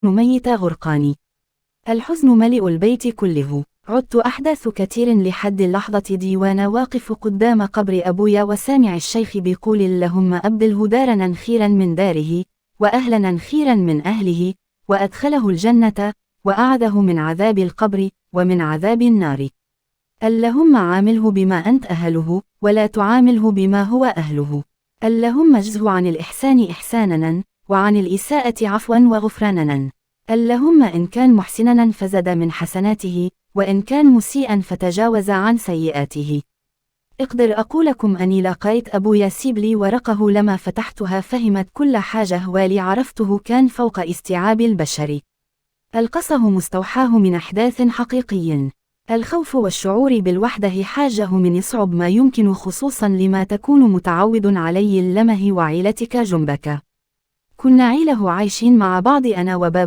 ميت غرقان. الحزن ملئ البيت كله. عدت أحداث كتير لحد اللحظة دي وأنا واقف قدام قبر أبويا وسامع الشيخ بيقول اللهم أبدله دارنا خيرا من داره، وأهلنا خيرا من أهله، وأدخله الجنة، وأعده من عذاب القبر، ومن عذاب النار. اللهم عامله بما أنت أهله، ولا تعامله بما هو أهله. اللهم اجزه عن الإحسان إحسانا، وعن الإساءة عفوا وغفرانا. اللهم إن كان محسنا فزد من حسناته، وإن كان مسيئا فتجاوز عن سيئاته. اقدر أقولكم أني لقيت أبويا سيب لي ورقه، لما فتحتها فهمت كل حاجة، والي عرفته كان فوق استيعاب البشر. القصه مستوحاه من أحداث حقيقي. الخوف والشعور بالوحدة حاجه من يصعب ما يمكن، خصوصا لما تكون متعود علي اللمه وعيلتك جنبك. كنا عيله عايشين مع بعض، أنا وبابا